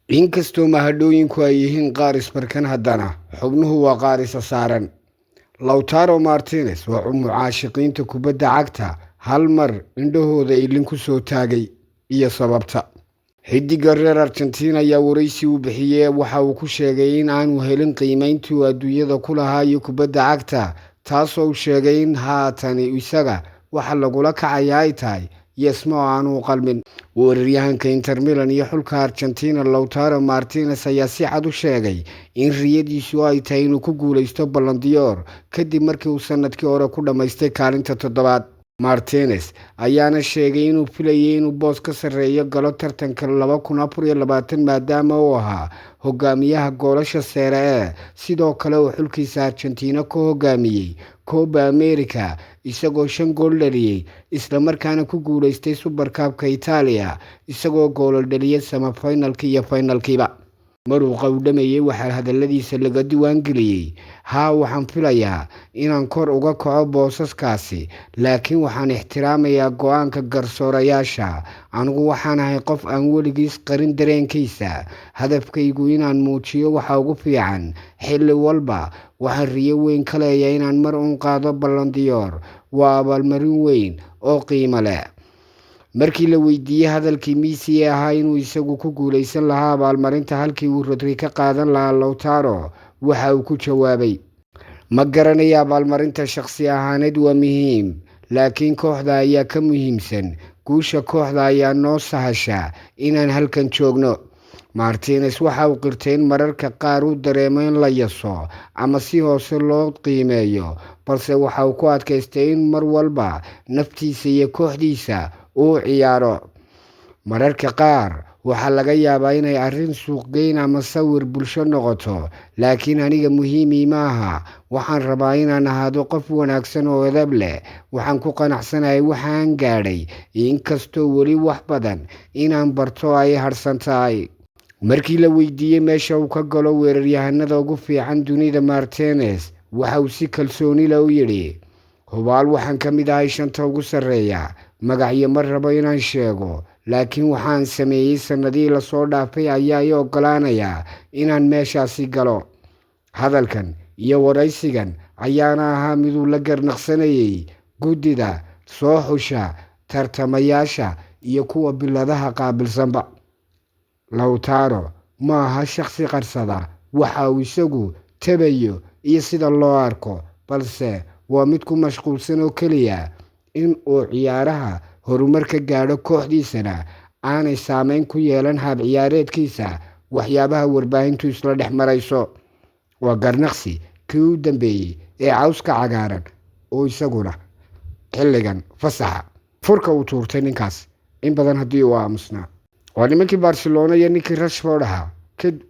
Inkastoo mahadhooyinku ay yihiin qaar isbarkan, haddana xubnuhu waa qaar isa saaran. Lautaro Martinez waa mucaashiqiinta kubadda cagta hal mar indhahooda ilin ku soo taagay iyo sababta. Xidiga reer Argentina ayaa wareysi uu bixiyey waxa uu ku sheegay in aanu helin qiimeyntii uu adduunyada ku lahaa iyo kubadda cagta, taasoo uu sheegay in haatan isaga waxa lagula kacaya ay tahay yeesmo aanu qalmin. Weeraryahanka Inter Milan iyo xulka Argentina Lautaro Martinez ayaa si cad u sheegay in riyadiisu ay tahay inuu ku guuleysto Ballon d'Or, kadib markii uu sanadkii hore ku dhammaystay kaalinta toddobaad. Martinez ayaana sheegay inuu filayay inuu boos ka sarreeyo galo tartanka 2024, maadaama uu ahaa hogaamiyaha goolasha Serie A, sidoo kale uu xulkiisa Argentina ku hogaamiyey Copa America isagoo shan gool dhaliyey, islamarkaana ku guuleystay Super Cup-ka Italia isagoo goolal dhaliyay semifinalkii iyo finalkiiba. Maruu qowdhamayay waxaa hadaladiisa laga diiwaangeliyey: "Haa, waxaan filayaa inaan kor uga kaco boosaskaasi, laakiin waxaan ixtiraamayaa go-aanka garsoorayaasha. Anigu waxaan ahay qof aan weligiis qarin dareenkiisa. Hadafkaygu inaan muujiyo waxa ugu fiican xilli walba. Waxaan riyo weyn ka leeyahay inaan mar uun qaado Ballon d'Or. Waa abaalmarin weyn oo qiimo leh." Markii la weydiiyey hadalkii Messi ee ahaa inuu isagu ku guuleysan lahaa abaalmarinta halkii uu Rodri ka qaadan lahaa, Lautaro waxa uu ku jawaabay: "Ma garanayo, abaalmarinta shakhsi ahaaneed waa muhiim, laakiin kooxda ayaa ka muhiimsan. Guusha kooxda ayaa noo sahasha inaan halkan joogno." Martinez waxa uu qirtay in mararka qaar uu dareemo in la yaso ama si hoose loo qiimeeyo, balse waxa uu ku adkaystay in mar walba naftiisa iyo kooxdiisa uu ciyaaro. "Mararka qaar waxaa laga yaabaa inay arrin suuqgeyn ama sawir bulsho noqoto, laakiin aniga muhiimii maaha. Waxaan rabaa inaan ahaado qof wanaagsan oo edeb leh. Waxaan ku qanacsanahay waxaan gaadhay, inkastoo weli wax badan inaan barto ay harsan tahay." Markii la weydiiyey meesha uu ka galo weeraryahanada ugu fiican dunida, Martinez waxa uu si kalsooni leh u yidhi: "Hubaal waxaan ka mid ahay shanta ugu sarreeya. Magacyo ma rabo inaan sheego, laakiin waxaan sameeyey sannadihii lasoo dhaafay ayaa ii oggolaanaya inaan meeshaasi galo." Hadalkan iyo waraysigan ayaana ahaa miduu la garnaqsanayay guddida soo xusha tartamayaasha iyo kuwa biladaha qaabilsanba. Lautaro ma aha shakhsi qarsada waxa uu isagu tabayo iyo sida loo arko, balse waa mid ku mashquulsan oo keliya in uu ciyaaraha horumar ka gaadho, kooxdiisana aanay saameyn ku yeelan hab ciyaareedkiisa waxyaabaha warbaahintu isla dhex marayso. Waa garnaqsi kii u dambeeyey ee cawska cagaaran oo isaguna xilligan fasaxa furka uu tuurtay ninkaas in badan haddii uu aamusnaa. Waa nimankii Barcelona iyo ninkii Rashford ahaa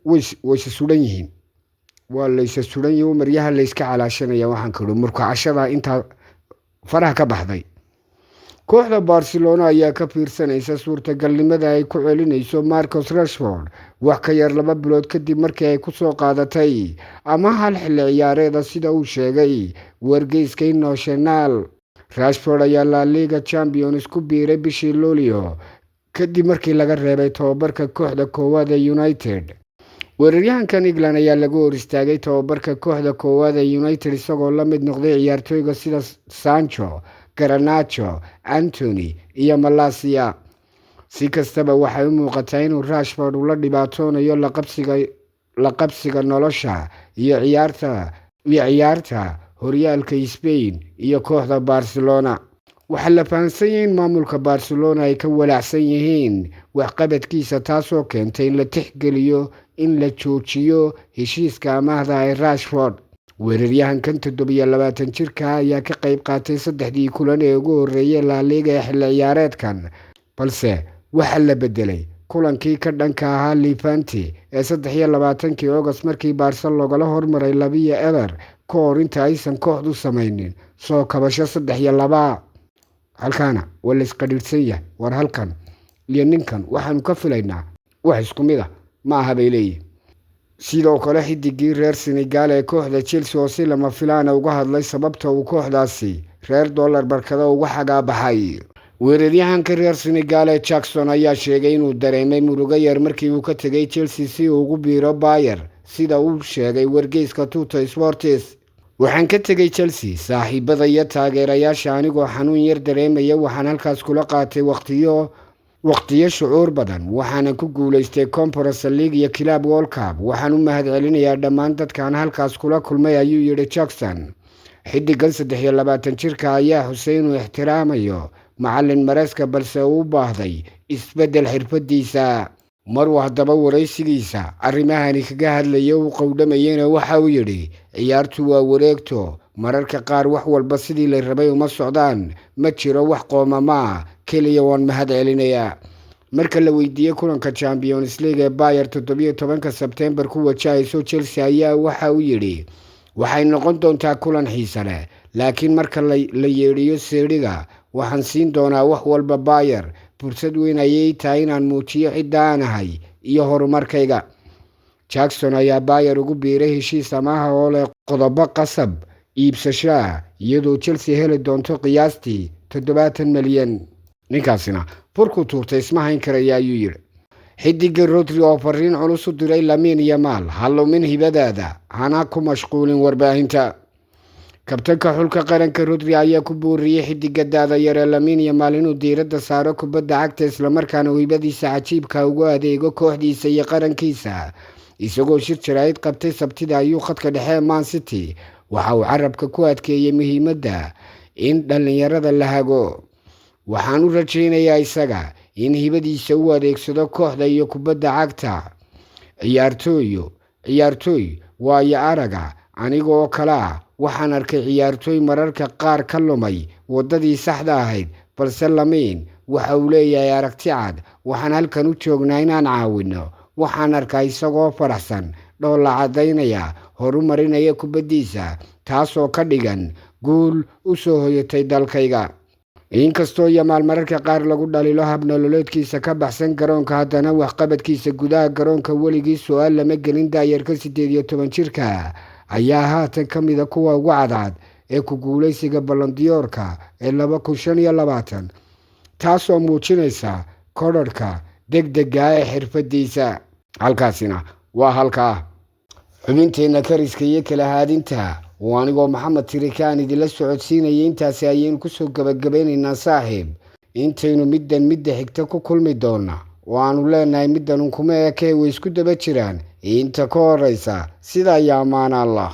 wayse sudan yihiin, waa layse sudan yihiin, maryaha layska calaashanaya. Waxaan kidhi murkacashada intaa faraha ka baxday. Kooxda Barcelona ayaa ka fiirsanaysa suurtagalnimada ay ku celinayso Marcus Rashford wax ka yar 2 bilood kadib markii ay kusoo qaadatay ama hal xilli ciyaareeda, sida uu sheegay wargeyska National. Rashford ayaa La Liga Champions ku biiray bishii Luulyo kadib markii laga reebay tobabarka kooxda koowaad ee United. Weeraryahankan England ayaa lagu hor istaagay tobabarka kooxda koowaad ee United, isagoo la mid noqday ciyaartooyga sida Sancho, Garnacho, Antony iyo Malacia. Si kastaba, waxay u muuqataa inuu Rashford ula dhibaatoonayo la qabsiga nolosha iyo ciyaarta horyaalka Spain iyo kooxda Barcelona. Waxaa la fahansanyay in maamulka Barcelona ay ka walaacsan yihiin waxqabadkiisa, taasoo keentay in la tixgeliyo in la joojiyo heshiiska amaahda ee Rashford. Weeraryahankan 27 jirka ayaa ka qayb qaatay saddexdii kulan ee ugu horreeyay La Liga ee xilli ciyaareedkan, balse waxaa la bedelay kulankii ka dhanka ahaa Levante ee 23-kii August, markii Barca loogala hormaray 2-0, ka hor inta aysan kooxdu samaynin soo kabasho 3-2. Halkaana waa la isqadhiirsan yahay. War halkan iyo ninkan waxaanu ka filaynaa wax isku mid ah ma aha, bay leeyihin. Sidoo kale, xidigii reer Senegal ee kooxda Chelsea oo si lama filaana uga hadlay sababta uu kooxdaasi reer dollar barkada uga xagaabaxay. Weeraryahanka reer Senegal ee Jackson ayaa sheegay inuu dareemay murugo yar markii uu ka tegay Chelsea si uu ugu biiro Bayer, sida uu sheegay wargeyska Tutto Sports. "Waxaan ka tegay Chelsea, saaxiibada iyo taageerayaasha anigoo xanuun yar dareemaya. Waxaan halkaas kula qaatay waqtiyo shucuur badan, waxaanan ku guuleystay Conference League iyo Club World Cup. Waxaan u mahadcelinayaa dhammaan dadkaan halkaas kula kulmay," ayuu yidhi Jackson. Xiddigan 23 jirka ayaa xusay inuu ixtiraamayo macalin Maresca, balse uu u baahday isbeddel xirfadiisa. Maruu haddaba waraysigiisa arrimahani kaga hadlaya uu qowdhamayena, waxa uu yidhi: "Ciyaartu waa wareegto, mararka qaar wax walba sidii la rabay uma socdaan. Ma jiro wax qoomama, keliya waan mahad celinayaa." Marka la weydiiyey kulanka Champions League ee Bayer 17-ka Sebtembar ku wajahayso Chelsea ayaa waxa uu yidhi: "Waxay noqon doontaa kulan xiise leh, laakiin marka la yeedhiyo seedhiga waxaan siin doonaa wax walba Bayer. Fursad weyn ayay tahay inaan muujiyo cidda aan ahay iyo horumarkayga." Jackson ayaa Bayer ugu biiray heshiis amaaha oo leh qodobo qasab iibsasho ah, iyadoo Chelsea heli doonto qiyaastii 70 milyan. "Ninkaasina furkuu tuurtay isma hayn karaya," ayuu yidhi. Xidiga Rodri oo fariin culus u diray Lamine Yamal: "Ha lumin hibadaada, hana ku mashquulin warbaahinta." Kabtanka xulka qaranka Rodri ayaa ku booriyey xidiga daada yar ee Lamine Yamal inuu diiradda saaro kubadda cagta, islamarkaana uu hibadiisa cajiibka ugu adeego kooxdiisa iyo qarankiisa. Isagoo shir jaraa'id qabtay Sabtida ayuu khadka dhexe Man City waxa uu carabka ku adkeeyey muhiimadda in dhallinyarada la hago. "Waxaan u rajaynayaa isaga in hibadiisa u adeegsado kooxda iyo kubadda cagta. Ciyaartooy waayo araga aniga oo kale ah, waxaan arkay ciyaartooy mararka qaar ka lumay waddadii saxda ahayd, balse Lamine waxa uu leeyahay aragti cad. Waxaan halkan u joognaa inaan caawino. Waxaan arkaa isagoo faraxsan, dhoolla caddaynaya, horumarinaya kubaddiisa, taasoo ka dhigan guul u soo hoyatay dalkayga." Inkastoo Yamaal mararka qaar lagu dhaliilo hab nololeedkiisa ka baxsan garoonka, haddana waxqabadkiisa gudaha garoonka weligii su-aal lama gelin. Daayarka 18 jirka ayaa haatan ka mida kuwa ugu cadcad ee ku guuleysiga Ballon d'Or-ka ee 2025, taasoo muujinaysa korarhka degdega ee xirfadiisa. Halkaasina waa halkaa xubinteenna kariska iyo kala haadinta oo anigoo Maxamed Tirikaan idinla socodsiinayay. Intaasi ayaynu kusoo gabagabeynaynaa, saaxiib. Intaynu middan midda xigta ku kulmi doona oo aanu leenahay middan unkuma ekee, way isku daba jiraan. Inta ka horeysa, sidaa iyo ammaan Allah.